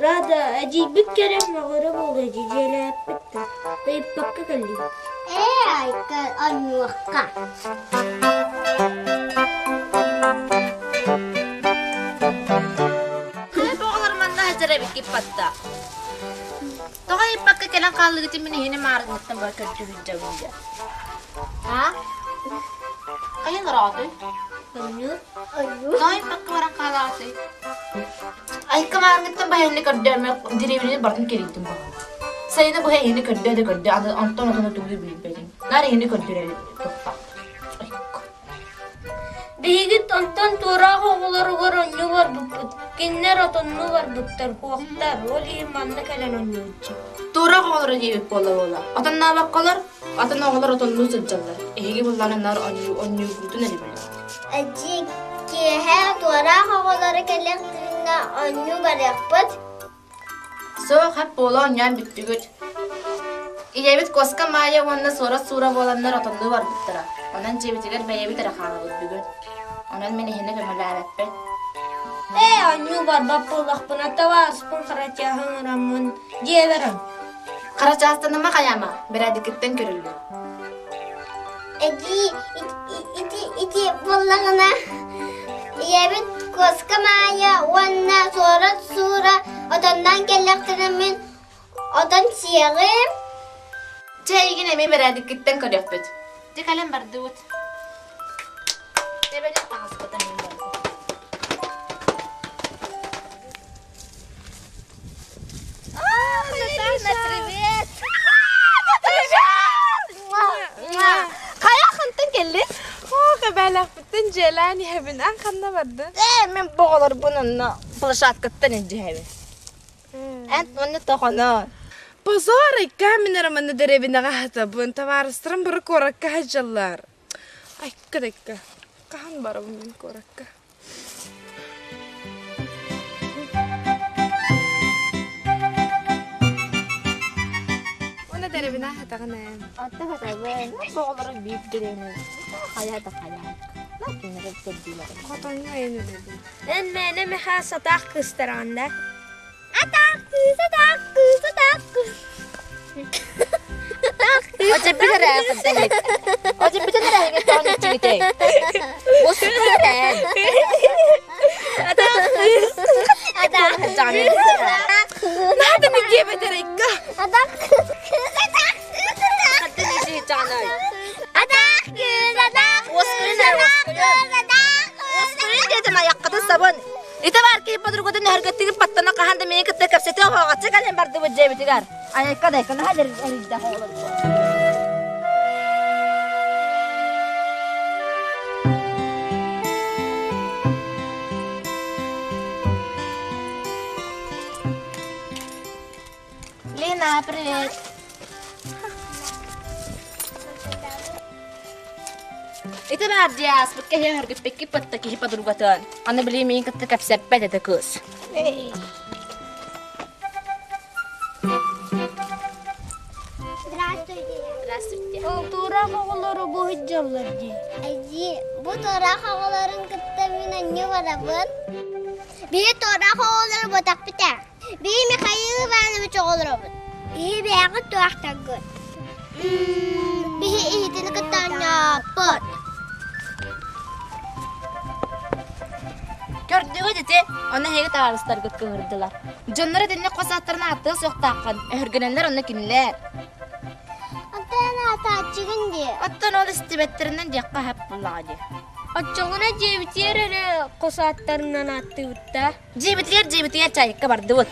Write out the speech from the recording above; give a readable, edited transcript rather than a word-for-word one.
Рада, эдьиийбит кэлэн мөҕөрө буолуо дьиэлээппит да, ыйыппакка кэллибит. Ээ, айка, оннуохха. Оҕолор манна сылдьар эбиккит батта. Тоҕо ыйыппакка кэлэн хааллыгытын мин иһини маарыҥҥыттан бара көрдүүбүн дьабын дьэ. А? Хайан ороотуй? Онньуур. Тоҕо ыйыппакка баран хаалаатый? Айка маарыҥҥыттан баһыйаны көрдөөмө деревняны бартын кэрийдим бу. Сайыны быһа эһини көрдөө да көрдөө, аны онтон отону тугу билбэтим. Наар эһини көрдөрөр туппа. Айка. Биһиги онтон туораах оҕолоругар онньуу барбыппыт, кинилэр отоннуу барбыттар, куохтар, ол иһин манна кэлэн онньууччу. Туораах оҕолоро диэбит буола-буола. Отоннообокколор, атын оҕолор отоннуу сылдьаллар. Эһиги буллаҕына наар онньуу онньуугутун эрэ билэр. Эдьиий, киэһэ туораах оҕолоро кэлиэхтэринэ оонньуу барыахпыт. Суох, хап буола оонньоон бүттүгүт. Ийэбит Куоска Маайа уонна Суора Суура буоланнар отоннуу барбыттара. Онон дьиэбитигэр бэйэбит эрэ хаалабыт бүгүн. Онон мин эһини көмөлөөбөппүн. Ээ, оонньуу барбат буоллахпына, табаарыспын Харачааһы ыҥыраммын дьиэбэр Харачаастаныма хайаама, бэрээдэкиттэн көрүллүө. Эдьиий, ити ити буоллаҕына ийэбит Куоска Маайа уонна Суора Суура отонноон кэллэхтэринэ мин отон сиэҕим. Чэ, эйигин эмиэ бэрээдэккиттэн көрүөхпүт. Дьэ кэлэн бардыбыт. Эбэтэр таҥаспытын мин бардым. Наташа, привет! Хайа хантан кэллин? Оо, кэбээлэхпиттэн дьиэлээн иһэбин. Ан ханна бардын? Ээ, мин боҕолорбун онно площадкаттан илдьиһэбин. Эн онно тоҕоно. Позор, айка мин эрэ манна дэриэбинэҕэ аһатабын. Табаарыстарым бары куоракка сылдьаллар. Айка да айка. Хаһан барабын мин куоракка? Уонна дэрэбинэ аһатаҕын ээ. Атта хатабын. Оҕолору биир дэриэбинэ хайа да хайа. Кинилэр көрдүүлэр. Хотоҥҥо айан үлэбин. Эн мээнэ миэхэ сатаах кыыстараҕын да? Атаах кыыс, атаах кыыс, атаах кыыс. Очеппит эрэ Очеппит эрэ иччигитей. Осуппут эрэ. Атаах кыыс. Атаах Надо мне диэбэтэрикка. Атаах кыыс, атаах кыыс, атаах кыыс, атаах кыыс, атаах кыыс, атаах кыыс. Дедим аяққытын сабын. Ити бар киһи подругатын өһөргөттүгүт баттана хаһан да миигин кытта кэпсэтэ оһоҕоччу кэлэн бардыбыт дьиэбитигэр. Айыкка да айкана эрийдэх оҕолорго. Лена, привет! Ити баар дьиэ ааспыт киһи өһөргүппэкки пытта киһи подругатын. Аны били миин кытта кэпсэппэт этэ кыыс. Здравствуйте. Здравствуйте. Ол туораах оҕолору бу сылдьаллар дии. Эдьиий, бу туораах оҕолорун кытта мин онньуу барабын. Биһи туораах оҕолору ботахпыт ээ. Биһи Михаил Иванович оҕолоробут. Биһи бэйэҕит туохтаргыт? Биһи иһитини кытта оонньооппут. Көрдүгүт ити, онно эһиги табаарыстаргыт кыыһырдылар. Дьоннор итинник хос ааттарын ааттыа суохтааххын, өһүргэнэллэр онно кинилэр. Оттон аатааччыгын дии. Оттон ол истибэттэринэн диэххэ сөп буоллаҕа дии. Оччоҕуна дьиэбитигэр эрэ хос ааттарынан ааттыыбыт да. Дьиэбитигэр дьиэбитигэр чайыкка бардыбыт.